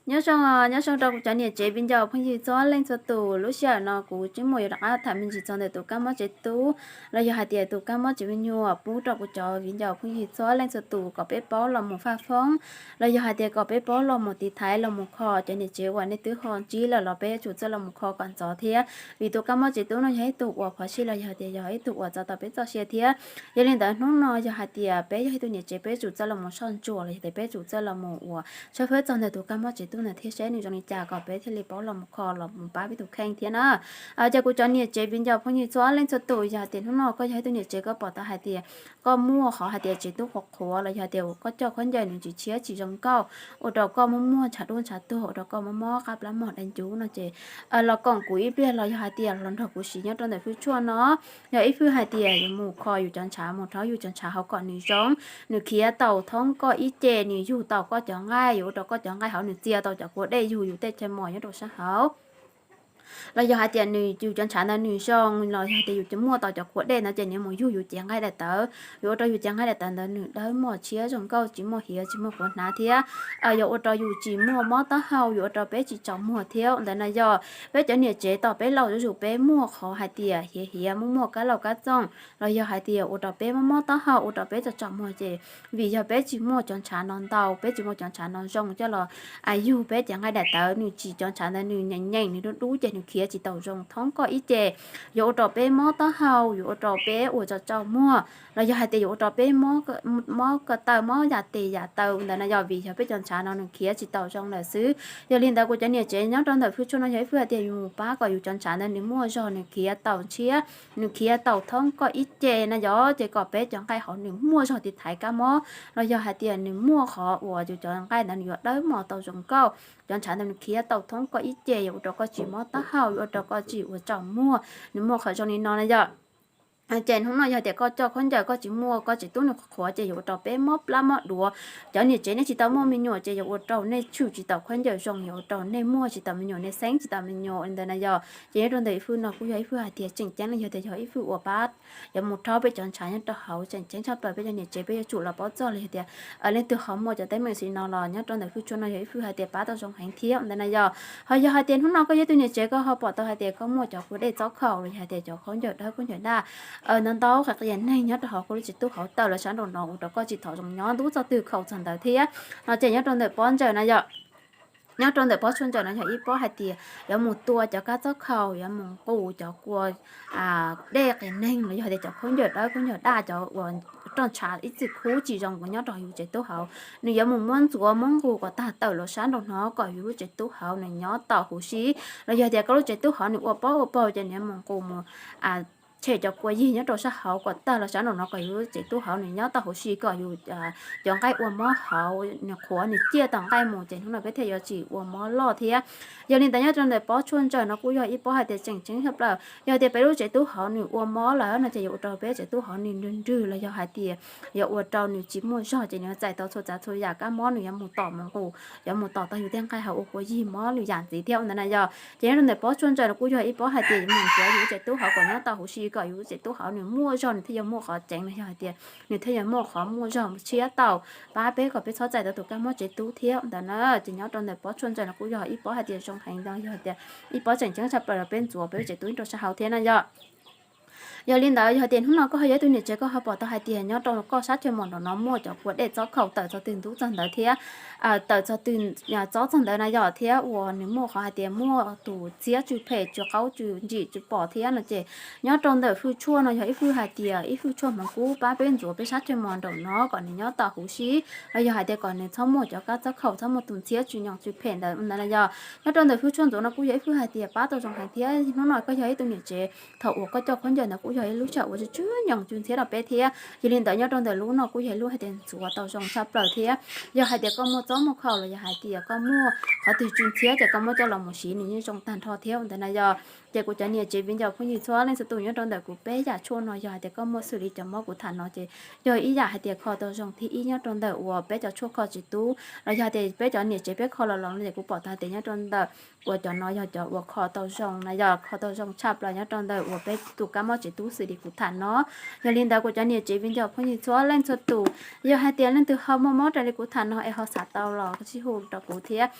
Nyob zoo, nyob zoo rau kuv cov niam tsev viv ncaus phooj ywg txhua leej txhua tus. Lub sij hawm no kuv tseem muaj yuav rov qab tham me ntsis txog ntawm tus kab mob tsev tub, los yog hais tias tus kab mob tsev me nyuam pub rau kuv cov viv ncaus phooj ywg txhua leej txhua tus kom peb paub los mus faj foob, los yog hais tias kom peb paub los mus tiv thaiv los mus kho. Cov niam tsev uas nej twb ho ntsib lawm los peb yuav tsum txawj los mus kho kom ntxov thiab, vim tus kab mob tsev tub no yog ib tug uas phov sij los yog tias yog ib tug uas txav tau peb txoj sia thiab. Yog li ntawd hnub no yog hais tias peb yog ib tug niam tsev peb yuav tsum txawj los mus soj ntsuam los yog tias peb yuav tsum txawj los mus ua tshawb fawb txog ntawm tus kab mob tsev tub ntawd thiab saib nws zoo li cas kom peb thiaj li paub los mus kho los mus pab peb tus kheej thiab na. Ces kuv cov niam tsev viv ncaus phooj ywg txhua leej txhua tus, yog hais tias hnub no koj yog ib tug niam tsev koj pom tau hais tias koj muaj qhov hais tias tsev tub qhuav qhuav los yog tias koj coj khaub ncaws nws tsis tshiab tsis zoo nkauj, ua rau koj muaj muaj ntshav duab ntshav tuag, ua rau koj mob mob qab plab mog dai ncuv no ces los koom kuv ib pliag los yog hais tias los nrog kuv siv nyob rau ntawm fwj tshuaj no. Yog ib fwj hais tias yuav mus kho yus cov ntshav, mus rhaub yus cov ntshav hauv kom nws zoo, nws khiav tau thoob koj ib ce, nws yug tau koj cov nqaij, yuav ua rau koj cov nqaij hauv nws txia tau cov kua dej yug yus tej chaw mos nyob rau sab hauv. Los yog hais tias nws yus cov ntshav ntawd nws zoo los yog tias yus muaj tau cov kua dej ntawd ces nws mus yug yus cev nqaij daim tawv, yuav ua rau yus cev nqaij daim tawv ntawd nws dawb mos tshiab zoo nkauj tsis muaj hiav tsis muaj quav hnav thiab. Yuav ua rau yus tsis muaj mob taub hau, yuav ua rau peb tsis tsaus muag thiab. Ntawd no yog peb cov niam tsev tom peb laus zuj zus peb muaj qhov hais tias hiav hiav muaj muaj kab laug kab txooj los yog hais tias ua rau peb mob mob taub hau ua rau peb tsaus tsaus muag ces vim yog peb tsis muaj cov ntshav no ntau, peb tsis muaj cov ntshav no zoo coj los yug peb cev nqaij daim tawv, nws tsis, cov ntshav ntawd nws nyeem nyeem nws dub dub ces nws khiav tsis tau zoo thoob koj ib ce, yuav ua rau peb mob taub hau, yuav ua rau peb ua tsaus tsaus muag los yog hais tias yuav ua rau peb mob ko taw mob yam tes yam taw ntawd no yog vim yog peb cov ntshav no nws khiav tsis tau zoo lawm xwb. Yog li ntawd kuv cov niam tsev nyob rau ntawm fwj tshuaj no yog ib fwj hais tias yus mus pab kom yus cov ntshav ntawd nws muaj zog, nws khiav tau ntshiab, nws khiav tau thoob koj ib ce na yog ces kom peb cov nqaij hauv nws muaj zog tiv thaiv kab mob los yog hais tias nws muaj qhov uas yus cov nqaij ntawd nws yuav dawb mos tau zoo nkauj, cov ntshav ntawd nws khiav tau thoob koj ib ce yuav ua rau koj tsis mob taub hau, yuav ua rau koj tsis ua tsaus muag, nws muaj qhov zoo li no na yog. Ces hnub no yog tias koj coj khaub ncaws koj tsis muaj koj tsev tub nws qhuav ces yuav ua rau peb mob plab mob duav. Cov niam tsev nej tsis tau muaj me nyuam ces yuav ua rau nej tshwm tsis tau khaub ncaws zoo, yuav ua rau nej muaj tsis tau me nyuam, nej xeeb tsis tau me nyuam li ntawd na yog. Ces nyob rau ntawm ib fwj no kuj yog ib fwj hais tias tseem ceeb los yog tias yog ib fwj uas pab yuav mus rhaub peb cov ntshav nyob rau hauv. Tseem ceeb tshaj plaws peb cov niam tsev peb yuav tsum los paub txog los yog tias leej twg ho muaj cov teeb meem xws no los nyob rau ntawm fwj tshuaj no yog ib fwj hais tias pab tau zoo heev thiab ntawd na yog. Ho yog hais tias hnub no koj yog ib tug niam tsev koj ho pom tau hais tias koj muaj cov kua dej txob khaum los yog hais tias cov khaub ncaws dawb khaub ncaws daj ntau ntau qhia qias neeg nyob rau hauv koj lub tsev tub hauv tawm los sab nraum no ua rau koj tsis tau zoo nyob ntub txoj twg khaum txog ntawd thiab no ces nyob rau ntawm pob ntsaws na yog. Nyob rau ntawm pob tshuaj ntsaws no yog ib pob hais tias yuav mus tua cov kab txob khaum, yuav mus nqus cov kua dej qias neeg los yog tias cov khaub ncaws dawb khaub ncaws daj, cov uas roj ntshav ib txwm khub tsis zoo uas nyob rau yus tsev tub hauv, nws yuav mus muab ntxuav muab nqus kom tag tawm los sab nraum no kom yus lub tsev tub hauv nws nyob tau huv si. Los yog tias koj lub tsev tub hauv nws ua pob ua paug ces nws yuav mus nqus mus tshem cov kua yig nyob rau sab hauv kom tag los sab nraum no kom yus lub tsev tub hauv nws nyob tau huv si, kom yus cov nqaij ua mob hauv nws qhuav nws ciaj tau nqaij mus ces hnub no peb thiaj yuav tsis ua mob loj thiab. Yog li ntawd nyob rau ntawm pob tshuaj ntsaws no kuj yog ib pob hais tias tseem ceeb tshaj plaws. Yog tias peb lub tsev tub hauv nws ua mob lawm no ces yuav ua rau peb tsev tub hauv nws nrwg nrwg los yog hais tias yuav ua rau nws tsis muaj zog ces nws yuav txais tau txhua tsav txhua yam kab mob, nws yuav mus tom mus nqus, yuav mus tom tau yus tej nqaij hauv ua kua yig mob lwm yam ntxiv thiab ua ntawd na yog. Ces nyob rau ntawm pob tshuaj ntsaws no kuj yog ib pob hais tias yuav mus ntxuav yus lub tsev tub hauv kom nyob tau huv si, kom yus lub tsev tub hauv nws muaj zog nws thiaj yuav muaj qhov ceev los yog hais tias nws thiaj yuav muaj qhov muaj zog tshiab tau pab peb kom peb txhob txais tau tus kab mob tsev tub thiab ua ntawd na. Ces nyob rau ntawm pob tshuaj ntsaws no kuj yog ib pob hais tias zoo heev los yog hais tias ib pob tseem ceeb tshaj plaws los peb ntxuav peb lub tsev tub rau sab hauv thiab na yog. Yog li ntawd yog tias hnub no koj ho yog ib tug niam tsev koj ho pom tau hais tias nyob rau koj sab chaw mos nraum no muaj cov kua dej txob khaum tawm txog twg ntub txog ntawd thiab tawm txog twg txob txog ntawd na yog thiab uas nws muaj qhov hais tias muaj tus ntxhiab tsw phem tsw qaub tsw ntsim tsw pom thiab no ces nyob rau ntawm fwj tshuaj no yog ib fwj hais tias ib fwj tshuaj hmoov kub pab peb ntxuav peb sab chaw mos nraum no kom nws nyob tau huv si los yog hais tias kom nws txhob muaj cov kab txob khaum txhob muaj tus ntxhiab tsw nyoos tsw phem ntawd ntawd na yog. Nyob rau ntawm fwj tshuaj ntxuav no kuj yog ib fwj hais tias pab tau zoo heev thiab hnub no koj yog ib tug niam tsev thaum uas koj coj khaub ncaws ntawd kuj yog ib lub sij hawm uas tsw tsw nyoos tsw ntxhiab rau peb thiab. Yog li ntawd nyob rau ntawm lub no kuj yog ib lub hais tias ntxuav tau zoo tshaj plaws thiab. Yog hais tias koj muaj txob muaj khaum los yog hais tias koj muaj qhov twg tsw ntxhiab ces koj muab coj los mus siv nws yeej zoo tag nrho thiab ua ntawd na yog. Ces kuv cov niam tsev viv ncaus phooj ywg txhua leej txhua tus nyob rau ntawm kuv peb yam tshuaj no yog hais tias koj muaj xws li cov mob kuv tham no ces yog ib yam hais tias kho tau zoo thib ib nyob rau ntawm uas peb cov tshuaj kho tsev tub los yog hais tias peb cov niam tsev peb kho los los no ces kuv pom tau hais tias nyob rau ntawm uas cov no yog cov uas kho tau zoo na yog kho tau zoo tshaj plaws nyob rau ntawm uas peb tus kab mob tsev tub xws li kuv tham no. Yog li ntawd kuv cov niam tsev viv ncaus phooj ywg txhua leej txhua tus, yog hais tias leej twg ho muaj mob raws li kuv tham no es ho xav tau los sib hu rau kuv thiab.